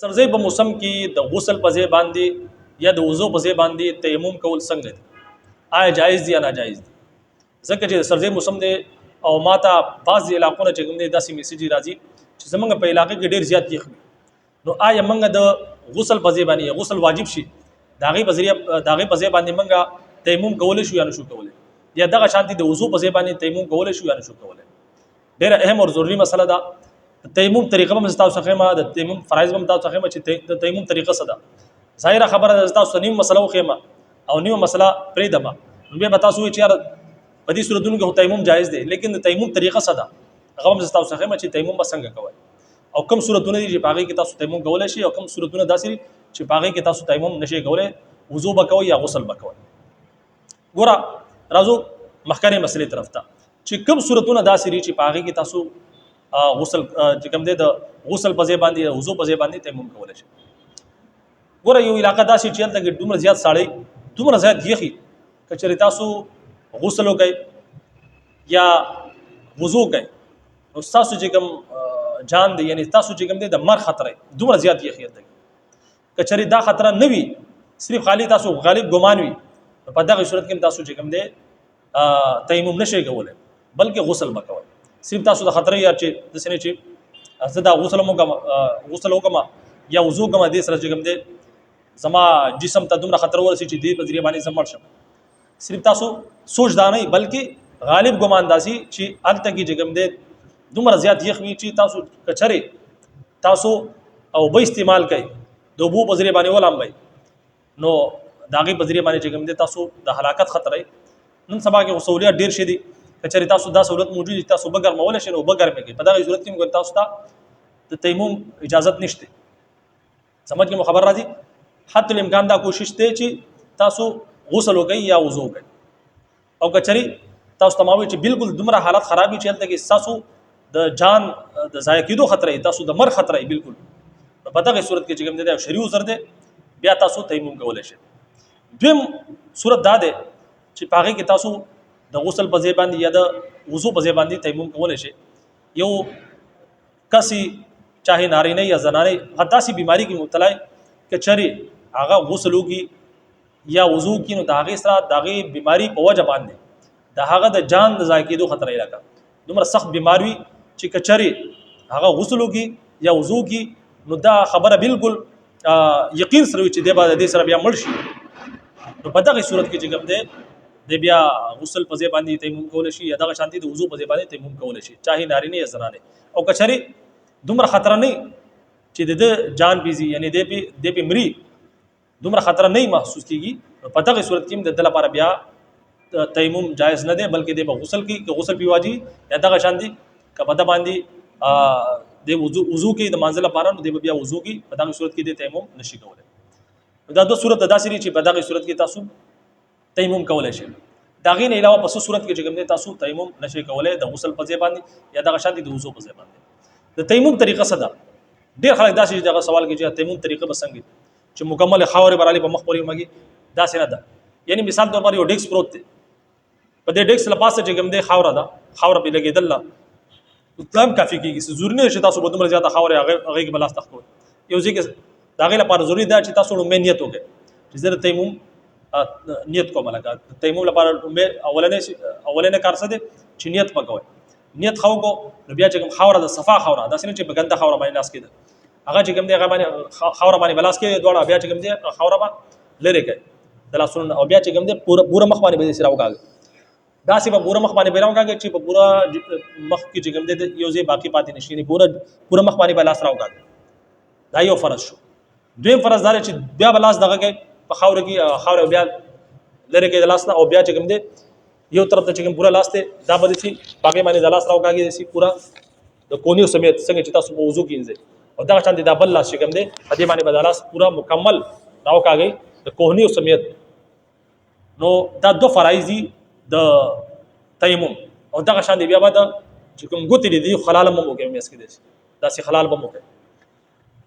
سرزی په موسم کې د غسل په ځای باندې یا د وضو په ځای باندې تیمم کول څنګه دي؟ آیا جایز دي یا ناجایز دي؟ ځکه چې د سرزی موسم دی او ماته بعضې علاقو نه چې کوم دی داسې میسج راځي چې زمونږ په علاقې کې ډېر زیات یخ وي، نو آیا موږ د غسل په ځای باندې غسل واجب شي د هغې په ذریعه د هغې په ځای باندې موږ تیمم کولی شو یا نشو کولی، یا دغه شانتي د وضو په ځای باندې تیمم کولی شو یا نشو کولی؟ ډېره اهم او ضروري مسله ده. تیمم طریقه به تاسو ښیم، د تیمم فرایض به تاسو ښیم چې د تیمم طریقه څه ده. ظاهره خبره ده تاسو نیم مسله وخیم او نیمه مسله پرېږدم، نو بیا به تاسو وایئ چې یار په دې صورتونو کې خو تیمم جایز دی، لیکن د تیمم طریقه څه ده هغه هم تاسو ښیم چې تیمم به څنګه کوئ او کوم صورتونه دي چې په هغې کې تاسو تیمم کولی شئ او کوم صورتونه داسې دي چې په هغې کې تاسو تیمم نشئ کولی، وضو به کوئ یا غسل به کوئ. ګوره راځو مخکنې مسلې طرف ته چې کوم صورتونه داسې دي چې په هغې کې تاسو غسل چې کوم دی د غسل په ځای باندې یا وضو په ځای باندې تیمم کولی شئ. ګوره یو علاقه داسې چې هلته کې دومره زیات ساړی، دومره زیات یخي، که چېرې تاسو غسل وکړئ یا وضو وکړئ نو ستاسو چې کوم جان دی، یعنی تاسو چې کوم دی د مرګ خطر دی، دومره زیات یخي هلته کې. که چېرې دا خطر نه وي، صرف خالي تاسو غالب ګمان وي، نو په دغه صورت کې تاسو چې کوم دی تیمم نشئ کولی، بلکې غسل به کوئ. صرف تاسو د خطر یا چې داسې نه چې زه دا غسل وکړم، غسل وکړم یا وضو وکړم، دې سره چې کوم دی زما جسم ته دومره خطر ورسي چې دې په ذریعه باندې زه مړ شم. صرف تاسو سوچ دا نه، بلکې غالب ګمان داسي چې هلته کې چې کوم دی دومره زیات یخ وي چې تاسو که چېرې تاسو اوبه استعمال کړئ، د اوبو په ذریعه باندې ولامبئ، نو د هغې په ذریعه باندې چې کوم دی تاسو د هلاکت خطر دی. نن سبا کې خو سهولیات ډېر شوي دي، که چېرې تاسو دا سهولت موجود دي تاسو اوبه ګرمولی شئ نو اوبه ګرمې کړئ. په دغه صورت کې هم تاسو ته د تیمم اجازت نشته. سمجھ کې مو خبر راځي؟ حتی الامکان دا کوشش دی چې تاسو غسل وکړئ یا وضو وکړئ. او که چېرې تاسو ته ما وویل چې بالکل دومره حالت خراب وي چې هلته کې ستاسو د جان د ضایع کېدو خطر وي، تاسو د مرګ خطر وي بالکل، نو په دغه صورت کې چې کوم دی دا شرعي عذر دی، بیا تاسو تیمم کولی شئ. دویم صورت دا دی چې په هغې کې تاسو د غسل په ځای باندې یا د وضو په ځای باندې تیمم کولی شئ. یو کسي چاهے نارینه یا زنانه هغه داسې بیماری کې مبتلا که چېرې هغه غسل وکړي یا وضو وکړي، نو د هغې سره د هغې بیماری په وجه باندې د هغه د جان د ضایع کېدو خطر یې لکه دومره سخت بیمار وي چې که چېرې هغه غسل وکړي یا وضو وکړي، نو دا خبره بالکل یقین سره وي چې دی به د دې سره بیا مړ شي. نو په دغه صورت کې چې کوم دی دی بیا غسل په ځای باندې تیمم کولی شي یا دغه شانتي د وضو په ځای باندې تیمم کولی شي، چاهے نارینه یا زنانه. او که چېرې دومره خطر نه چې د ده جان پیزي، یعنی دی پې مري، دومره خطر نه محسوس کیږي، نو په دغه صورت کې هم د ده لپاره بیا تیمم جایز نه دی، بلکې دی به غسل کوي که غسل پې واجب یا دغه شان دی که په ده باندې دی وضو کوي د مانځه لپاره، نو دی به بیا وضو کوي. په دغه صورت کې دی تیمم نشي کولی. نو دا دوه صورت داسې دي چې په دغه صورت کې تاسو تیمم کولی شئ. د هغې نه علاوه په څه صورت کې چې کوم دی تاسو تیمم نشئ کولی، د غسل په ځای باندې یا دغه شان دی د وضو په ځای باندې. د تیمم طریقه څه ده؟ ډېر خلک داسې چې دغه سوال کوي چې تیمم طریقه به څنګه چې مکمل خاورې به رالي په مخ پورې ومږي، داسې نه ده. یعنی مثال طور پر یو ډیکس پروت دی، په دې ډیکس له پاسه چې کوم دی خاوره ده، خاوره پرې لګېدل ده دا هم کافي کېږي. څه ضروري نه چې تاسو به دومره زیاته خاوره هغې کې به لاس تخ کوئ. یو ځای کې د هغې لپاره ضروري ده چې تاسو لومړی نیت وکړئ چې زه د تیمم نیت کوم. لکه د تیمم لپاره لومړی اولنی کار څه دی چې نیت به کوئ. نیت ښه وکړو نو بیا چې کوم خاوره ده، صفا خاوره، داسې نه چې په ګنده خاوره باندې لاس کېده، هغه چې کوم دی هغه باندې خاوره باندې به لاس کېږي دواړه، بیا چې کوم دی خاوره به لرې کوي د لاسونو، او بیا چې کوم دی پوره پوره مخ باندې به داسې راوکاږي، داسې به پوره مخ باندې به راوکاږي چې په پوره مخ کې چې کوم دی یو ځای باقي پاتې نشي، یعنې پوره پوره مخ باندې به لاس راوکاږي. دا یو فرض شو. دویم فرض دا دی چې بیا به لاس دغه کوي په خاوره کې، خاوره بیا لرې کوي د لاس نه، او بیا چې کوم دی یو طرف ته چې کوم پوره لاس دی دا به داسې په هغې باندې د لاس راوکاږي داسې پوره د کونیو سمیت څنګه چې تاسو په وضو کې انځئ، او دغه شان دی دا بل لاس چې کوم دی په دې باندې به دا لاس پوره مکمل راوکاږئ د کوهنیو سمیت. نو دا دوه فرایض دي د تیمم. او دغه شان دی بیا به د چې کوم ګوتې دي خلال هم وکړئ میس کې داسې داسې خلال به هم وکړئ.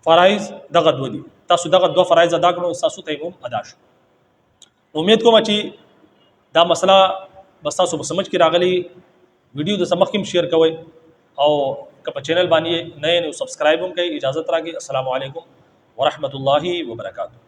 فرایض دغه دوه دي، تاسو دغه دوه فرایض ادا کړو تاسو تیمم ادا شو. امید کوم چې دا مسله بس تاسو په سمجھ کې راغلی. ویډیو د سمخ کې شیر کوئ او که په چینل باندې نه یې نو سبسکرایب هم کړئ. اجازه راکړئ. السلام علیکم ورحمت الله وبرکاته.